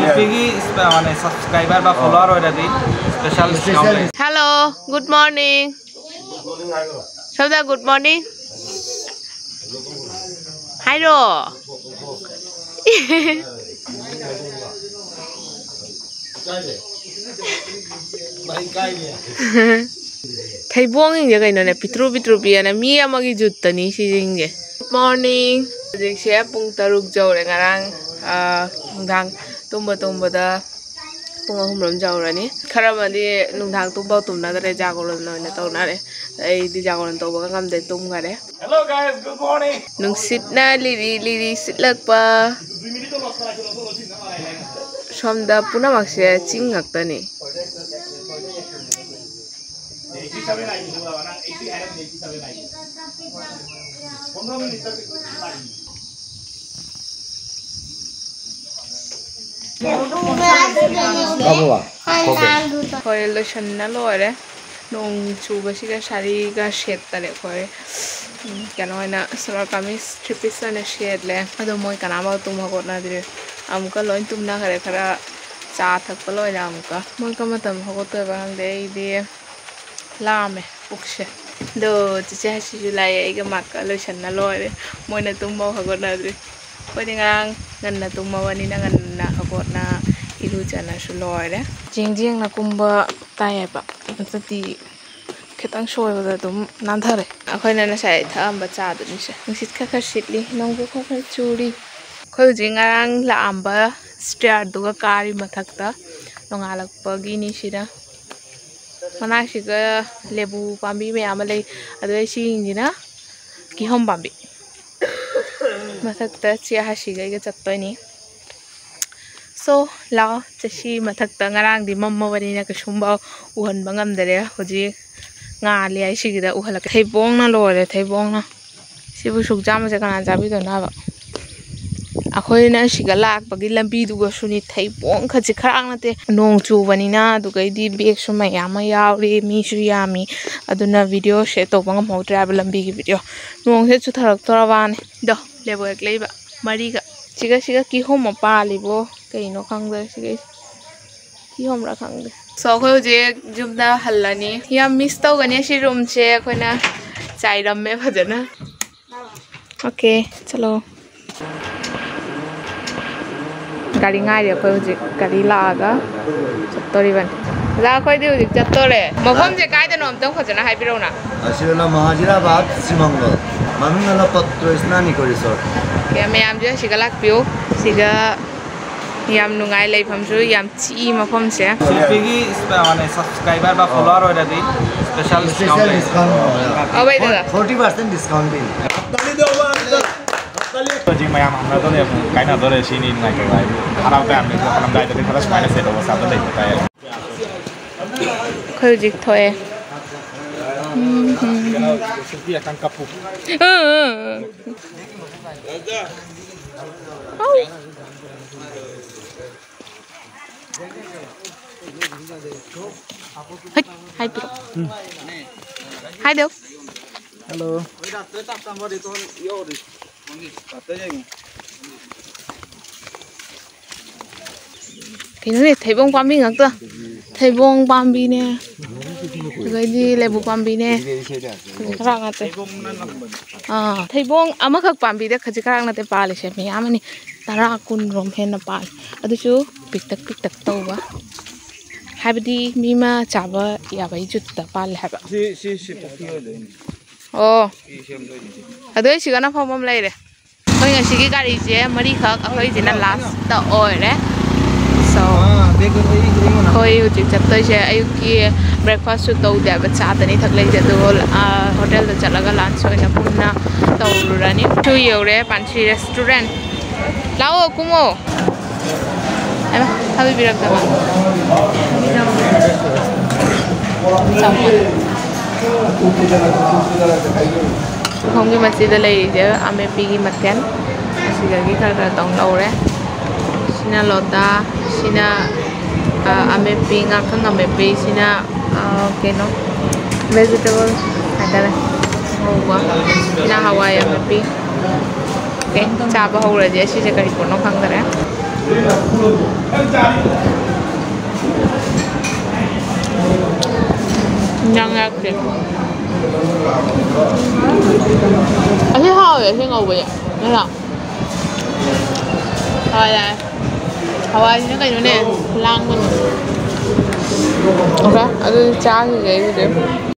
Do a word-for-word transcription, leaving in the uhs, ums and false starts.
ꯅꯨꯄꯤꯒꯤ ꯏꯁ-, ꯃꯥꯅꯦ, subscriber ꯕ follower ꯑꯣꯏꯔꯗꯤ special discount ꯂꯩ꯫ Hello, good morning. ꯁꯣꯝꯗ good morning ꯍꯥꯏꯔꯣ꯫ ꯊꯩꯕꯣꯡꯁꯤꯡꯁꯦ ꯀꯩꯅꯣꯅꯦ, ꯄꯤꯛꯇ꯭ꯔꯨ ꯄꯤꯛꯇ꯭ꯔꯨ ꯄꯤꯛꯑꯅ ꯃꯤ ꯑꯃꯒꯤ ꯖꯨꯠꯇꯅꯤ ꯁꯤꯁꯤꯡꯁꯦ꯫ Good morning. ꯍꯧꯖꯤꯛꯁꯦ ꯄꯨꯡ ꯇꯔꯨꯛ ꯌꯧꯔꯦ꯫ ꯉꯔꯥꯡ, ꯑ, ꯅꯨꯡꯗꯥꯡ ꯇꯨꯝꯕ ꯇꯨꯝꯕꯗ ꯄꯨꯡ ꯑꯍꯨꯝ ꯔꯣꯝ ꯌꯧꯔꯅꯤ꯫ ꯈꯔ ꯑꯃꯗꯤ ꯅꯨꯡꯗꯥꯡ ꯇꯨꯝꯐꯥꯎ ꯇꯨꯝꯅꯗ꯭ꯔꯦ, ꯖꯥꯒꯣꯔꯟ ꯑꯣꯏꯅ ꯇꯧꯅꯔꯦ꯫ ꯑꯩꯗꯤ ꯖꯥꯒꯣꯔꯟ ꯇꯧꯕꯒ ꯉꯝꯗꯦ, ꯇꯨꯝꯈꯔꯦ꯫ Hello guys, good morning. ꯅꯨꯡꯁꯤꯠꯅ ꯂꯤꯔꯤ ꯂꯤꯔꯤ ꯁꯤꯠꯂꯛꯄ꯫ ꯁꯣꯝꯗ ꯄꯨꯝꯅꯃꯛꯁꯦ ꯆꯤꯡ ꯉꯥꯛꯇꯅꯤ꯫ ꯑꯩꯈꯣꯏ ꯂꯣꯏꯁꯟꯅ ꯂꯣꯏꯔꯦ꯫ ꯅꯣꯡ ꯆꯨꯕꯁꯤꯒ ꯁꯥꯔꯤꯒ ꯁꯦꯠꯇꯔꯦ ꯑꯩꯈꯣꯏ꯫ ꯎꯝ, ꯀꯩꯅꯣ ꯑꯣꯏꯅ ꯁꯂꯋꯥꯔ ꯀꯃꯤꯁ ꯊ꯭ꯔꯤ ꯄꯤꯁ ꯑꯣꯏꯅ ꯁꯦꯠꯂꯦ꯫ ꯑꯗꯣ ꯃꯣꯏ ꯀꯅꯥꯝ ꯇꯨꯝ ꯍꯧꯒꯠꯅꯗ꯭ꯔꯤ꯫ ꯑꯃꯨꯛꯀ ꯂꯣꯏ ꯇꯨꯝꯅꯈ꯭ꯔꯦ꯫ ꯈꯔ ꯆꯥ ꯊꯛꯄ ꯂꯣꯏꯔꯦ꯫ ꯑꯃꯨꯛꯀ ꯃꯣꯏ ꯀꯔꯝꯕ ꯃꯇꯝ ꯍꯧꯒꯠꯇꯣꯏꯕ ꯈꯪꯗꯦ꯫ ꯑꯩꯗꯤ ꯂꯥꯝꯃꯦ ꯄꯨꯛꯁꯦ꯫ ꯑꯗꯣ ꯆꯤꯆꯦ ꯍꯁꯤꯁꯨ ꯂꯥꯛꯑꯦ, ꯑꯩꯒ ꯃꯥꯀ ꯂꯣꯏꯁꯟꯅ ꯂꯣꯏꯔꯦ꯫ ꯃꯣꯏꯅ ꯇꯨꯝꯕ ꯍꯧꯒꯠꯅꯗ꯭ꯔꯤ꯫ ꯑꯩꯈꯣꯏꯗꯤ ꯉꯔꯥꯡ ꯉꯟꯅ ꯇꯨꯝꯃꯕꯅꯤꯅ ꯉꯟꯅ ꯍꯧꯒꯠꯅ ꯏꯔꯨꯖꯅꯁꯨ ꯂꯣꯏꯔꯦ꯫ ꯖꯦꯡ ꯖꯦꯡꯅ ꯀꯨꯝꯕ ꯇꯥꯏꯌꯦꯕ꯫ ꯑꯗꯨꯗꯤ ꯈꯤꯇꯪ ꯁꯣꯏꯕꯗ ꯑꯗꯨꯝ ꯅꯥꯟꯊꯔꯦ꯫ ꯑꯩꯈꯣꯏꯅ ꯉꯁꯥꯏ ꯊꯛꯑꯝꯕ ꯆꯥꯗꯨꯅꯤꯁꯦ꯫ ꯅꯨꯡꯁꯤꯠ ꯈꯔ ꯈꯔ ꯁꯤꯠꯂꯤ, ꯅꯣꯡꯁꯨ ꯈꯔ ꯈꯔ ꯆꯨꯔꯤ꯫ ꯑꯩꯈꯣꯏ ꯍꯧꯖꯤꯛ ꯉꯔꯥꯡ ꯂꯥꯛꯑꯝꯕ ꯁ꯭ꯇꯦꯌꯔꯗꯨꯒ ꯀꯥꯔꯤ ꯃꯊꯛꯇ꯫ ꯅꯣꯡꯉꯥꯜꯂꯛꯄꯒꯤꯅꯤ ꯁꯤꯅ꯫ ꯃꯅꯥꯛꯁꯤꯒ ꯂꯦꯕꯨ ꯄꯥꯝꯕꯤ ꯃꯌꯥꯝ ꯑꯃ ꯂꯩ꯫ ꯑꯗꯨꯒ ꯁꯤꯁꯤꯡꯁꯤꯅ ꯀꯤꯍꯣꯝ ꯄꯥꯝꯕꯤ꯫ ꯃꯊꯛꯇ ꯆꯦ ꯍꯥꯁꯤꯒ ꯑꯩꯒ ꯆꯠꯇꯣꯏꯅꯤ꯫ So, ꯂꯥꯛꯑꯣ, ꯆꯠꯁꯤ ꯃꯊꯛꯇ꯫ ꯉꯔꯥꯡꯗꯤ ꯃꯝꯃꯕꯅꯤꯅ ꯀꯩꯁꯨꯝꯕ ꯎꯍꯟꯕ ꯉꯝꯗꯔꯦ꯫ ꯍꯧꯖꯤꯛ ꯉꯥꯜꯂꯤ ꯍꯥꯏꯁꯤꯒꯤꯗ ꯎꯍꯜꯂꯛꯀꯦ꯫ ꯊꯩꯕꯣꯡꯅ ꯂꯣꯏꯔꯦ, ꯊꯩꯕꯣꯡꯅ꯫ ꯁꯤꯕꯨ ꯁꯨꯛ ꯆꯥꯝꯕꯁꯦ ꯀꯅꯥꯅ ꯆꯥꯕꯤꯗꯣꯏꯅꯣ ꯍꯥꯏꯕ? ꯑꯩꯈꯣꯏꯅ ꯁꯤꯒ ꯂꯥꯛꯄꯒꯤ ꯂꯝꯕꯤꯗꯨꯒꯁꯨꯅꯤ ꯊꯩꯕꯣꯡ ꯈꯖꯤꯛ ꯈꯔꯥꯛ ꯅꯠꯇꯦ꯫ ꯅꯣꯡ ꯆꯨꯕꯅꯤꯅ, ꯑꯗꯨꯒꯩꯗꯤ ꯕꯦꯒꯁꯨ ꯃꯌꯥꯝ ꯑꯃ ꯌꯥꯎꯔꯤ, ꯃꯤꯁꯨ ꯌꯥꯝꯃꯤ, ꯑꯗꯨꯅ ꯚꯤꯗꯤꯑꯣꯁꯦ ꯇꯧꯕ ꯉꯝꯍꯧꯗ꯭ꯔꯦ ꯍꯥꯏꯕ, ꯂꯝꯕꯤꯒꯤ ꯚꯤꯗꯤꯑꯣ꯫ ꯅꯣꯡꯁꯦ ꯆꯨꯊꯔꯛꯇꯣꯔꯕꯅꯤ꯫ ꯗꯣ, ꯂꯦꯕꯨ ꯍꯦꯛ ꯂꯩꯕ ꯃꯔꯤꯒ꯫ ꯁꯤꯒ, ꯁꯤꯒ ꯀꯤꯍꯣꯝ ꯑꯃ ꯄꯥꯜꯂꯤꯕꯣ꯫ ꯀꯩꯅꯣ ꯈꯪꯗꯦ ꯁꯤꯒꯤ ꯀꯤꯍꯣꯝꯔꯥ ꯈꯪꯗꯦ꯫ So ꯑꯩꯈꯣꯏ ꯍꯧꯖꯤꯛ ꯌꯨꯝꯗ ꯍꯜꯂꯅꯤ꯫ ꯌꯥꯝ ꯃꯤꯁ ꯇꯧꯒꯅꯤ ꯁꯤ ꯔꯨꯝꯁꯦ, ꯑꯩꯈꯣꯏꯅ ꯆꯥꯏꯔꯝꯃꯦ ꯐꯖꯅ꯫ ꯑꯣꯀꯦ, ꯆꯠꯂꯣ꯫ ꯒꯥꯔꯤ ꯉꯥꯏꯔꯤ ꯑꯩꯈꯣꯏ ꯍꯧꯖꯤꯛ꯫ ꯒꯥꯔꯤ ꯂꯥꯛꯑꯒ ꯆꯠꯇꯣꯔꯤꯕꯅꯤ꯫ ꯑꯣꯖꯥ, ꯑꯩꯈꯣꯏꯗꯤ ꯍꯧꯖꯤꯛ ꯆꯠꯇꯣꯔꯦ꯫ ꯃꯐꯝꯁꯦ ꯀꯥꯏꯗꯅꯣ ꯑꯝꯇꯪ ꯐꯖꯅ ꯍꯥꯏꯕꯤꯔꯛꯎꯅ꯫ ꯑꯁꯤꯗꯅ ꯃꯍꯥꯖꯤꯔꯥꯕꯥꯗ ꯁꯤꯃꯪꯒꯜ, ꯃꯃꯤꯡꯅ ꯂꯄꯛ ꯇ꯭ꯔꯦꯁꯅꯥ ꯅꯤꯀꯣꯔꯤꯁꯣꯔ꯫ ꯑꯣꯀꯦ, ꯃꯌꯥꯝꯁꯦ ꯁꯤꯒ ꯂꯥꯛꯄꯤꯌꯨ꯫ ꯁꯤꯒ ꯌꯥꯝ ꯅꯨꯡꯉꯥꯏ, ꯂꯩꯐꯝꯁꯨ ꯌꯥꯝ ꯆꯤꯛꯏ ꯃꯐꯝꯁꯦ꯫ ꯁꯤꯜꯄꯤꯒꯤ ꯏꯁ-, ꯃꯥꯅꯦ, ꯁꯕꯁꯀ꯭ꯔꯥꯏꯕꯔ ꯕꯥ ꯐꯣꯂꯣꯋꯔ ꯑꯣꯏꯔꯗꯤ ꯁ꯭ꯄꯦꯁꯦꯜ ꯗꯤꯁꯀꯥꯎꯟ ꯂꯩ꯫ ꯑꯣ, ꯋꯦꯠ, ꯑꯣꯖꯥ꯫ ꯐꯣꯔꯇꯤ ꯄꯥꯔꯁꯦꯟ ꯗꯤꯁꯀꯥꯎꯟ ꯄꯤ꯫ ꯍꯧꯖꯤꯛ ꯃꯌꯥꯝ ꯍꯪꯅꯗꯣꯔꯦ, ꯑꯃꯨꯛ ꯀꯥꯏꯅꯗꯣꯔꯦ, ꯁꯤꯅꯤ ꯅꯨꯡꯉꯥꯏꯇꯕ ꯍꯥꯏꯕꯨ꯫ ꯍꯔꯥꯎ ꯇꯌꯥꯝꯅ ꯍꯜꯂꯝꯗꯥꯏꯗꯗꯤ ꯈꯔ ꯁꯨꯃꯥꯏꯅ ꯁꯦꯠ ꯇꯧꯕ ꯁꯥꯕ ꯂꯩꯕ ꯇꯥꯏ꯫ ꯑꯩꯈꯣꯏ ꯍꯧꯖꯤꯛ ꯊꯣꯛꯑꯦ꯫ ꯎꯝ, ꯎꯝ, ꯎꯝ꯫ ꯁꯤꯜꯄꯤ ꯑꯀꯪ ꯀꯞꯄꯨ꯫ ꯎꯝ, ꯎꯝ, ꯎꯝ꯫ ꯑꯧ꯫ ꯍꯩꯠ, ꯍꯥꯏ ꯄꯤꯔꯛꯑꯣ꯫ ꯍꯥꯏ ꯗꯦꯎ꯫ ꯍꯜꯂꯣ꯫ ꯀꯩꯅꯣꯅꯦ, ꯊꯩꯕꯣꯡ ꯄꯥꯝꯕꯤ ꯉꯥꯛꯇ꯫ ꯊꯩꯕꯣꯡ ꯄꯥꯝꯕꯤꯅꯦ, ꯑꯗꯩꯗꯤ ꯂꯩꯕꯨ ꯄꯥꯝꯕꯤꯅꯦ꯫ ꯈꯖꯤꯛ ꯈꯔ ꯉꯥꯛꯇ꯫ ꯑꯥ, ꯊꯩꯕꯣꯡ ꯑꯃꯈꯛ ꯄꯥꯝꯕꯤꯗ ꯈꯖꯤꯛ ꯈꯔ ꯅꯠꯇꯦ ꯄꯥꯜꯂꯤꯁꯦ, ꯃꯌꯥꯝ ꯑꯃꯅꯤ꯫ ꯇꯔꯥ, ꯀꯨꯟ ꯔꯣꯝ ꯍꯦꯟꯅ ꯄꯥꯜꯂꯤ꯫ ꯑꯗꯨꯁꯨ ꯄꯤꯛꯇꯛ ꯄꯤꯛꯇꯛ ꯇꯧꯕ, ꯍꯥꯏꯕꯗꯤ ꯃꯤ ꯑꯃ ꯆꯥꯕ ꯌꯥꯕꯒꯤ ꯖꯨꯠꯇ ꯄꯥꯜꯂꯦ ꯍꯥꯏꯕ꯫ ꯁꯤ, ꯁꯤ, ꯁꯤ ꯄꯨꯈ꯭ꯔꯤ ꯑꯣꯏꯗꯣꯏꯅꯤ꯫ ꯑꯣ꯫ ꯁꯤ ꯁꯦꯝꯗꯣꯏꯅꯤ ꯁꯤ꯫ ꯑꯗꯨ ꯑꯩ ꯁꯤꯒꯅ ꯐꯝꯐꯝ ꯂꯩꯔꯦ꯫ ꯑꯩꯈꯣꯏ ꯉꯁꯤꯒꯤ ꯒꯥꯔꯤꯁꯦ ꯃꯔꯤꯈꯛ, ꯑꯩꯈꯣꯏꯁꯤꯅ ꯂꯥꯁꯇ ꯑꯣꯏꯔꯦ꯫ So, ꯑꯥ, ꯕꯦꯒ ꯑꯩ, ꯑꯩ ꯉꯣꯟꯗ ꯑꯩꯈꯣꯏ ꯍꯧꯖꯤꯛ ꯆꯠꯇꯣꯏꯁꯦ ꯑꯌꯨꯛꯀꯤ ꯕ꯭ꯔꯦꯛꯐꯥꯁꯁꯨ ꯇꯧꯗꯦ ꯍꯥꯏꯕ, ꯆꯥꯗꯅꯤ ꯊꯛꯂꯛꯏꯁꯦ꯫ ꯑꯗꯨꯒ, ꯑꯥ, ꯍꯣꯇꯦꯜꯗ ꯆꯠꯂꯒ ꯂꯟꯁ ꯑꯣꯏꯅ ꯄꯨꯟꯅ ꯇꯧꯔꯨꯔꯅꯤ꯫ ꯁꯨ ꯌꯧꯔꯦ ꯄꯥꯟꯁꯤ ꯔꯦꯁꯇꯨꯔꯦꯟ꯫ ꯂꯥꯛꯑꯣ, ꯀꯨꯝꯃꯣ꯫ ꯍꯩꯃꯥ, ꯊꯥꯕꯤꯕꯤꯔꯛꯇꯕ꯫ ꯆꯥꯎꯕ꯫ ꯄꯨꯈꯝꯒꯤ ꯃꯆꯤꯗ ꯂꯩꯔꯤꯁꯦ ꯑꯃꯦꯠꯄꯤꯒꯤ ꯃꯊꯦꯜ꯫ ꯑꯁꯤꯗꯒꯤ ꯈꯔ ꯈꯔ ꯇꯧ ꯂꯧꯔꯦ꯫ ꯁꯤꯅ ꯂꯣꯗꯥ, ꯁꯤꯅ, ꯑ, ꯑꯃꯦꯠꯄꯤ, ꯉꯥꯈꯪ ꯑꯃꯦꯠꯄꯤ, ꯁꯤꯅ, ꯑ, ꯀꯩꯅꯣ, vegetable ꯍꯥꯏꯇꯥꯔꯦ, ꯉꯧꯕ꯫ ꯁꯤꯅ ꯍꯋꯥꯏ ꯑꯃꯦꯠꯄꯤ꯫ ꯑꯣꯀꯦ, ꯆꯥꯕ ꯍꯧꯔꯁꯦ꯫ ꯁꯤꯁꯦ ꯀꯔꯤ ꯄꯣꯠꯅꯣ ꯈꯪꯗꯔꯦ꯫ ꯏꯟꯖꯥꯡ ꯌꯥꯛꯇꯦ꯫ ꯑꯁꯤ ꯍꯥꯎꯋꯦ, ꯑꯁꯤ ꯉꯧꯕꯁꯦ꯫ ꯅꯠꯇ꯭ꯔꯥ? ꯍꯋꯥꯏ ꯌꯥꯏ꯫ ꯍꯋꯥꯏꯁꯤꯅ ꯀꯩꯅꯣꯅꯦ? ꯂꯥꯡꯕꯅꯦ꯫ ꯑꯣꯀꯦ, ꯑꯗꯨꯗꯤ ꯆꯥꯈꯤꯒꯦ ꯑꯩꯒꯤꯗꯤ꯫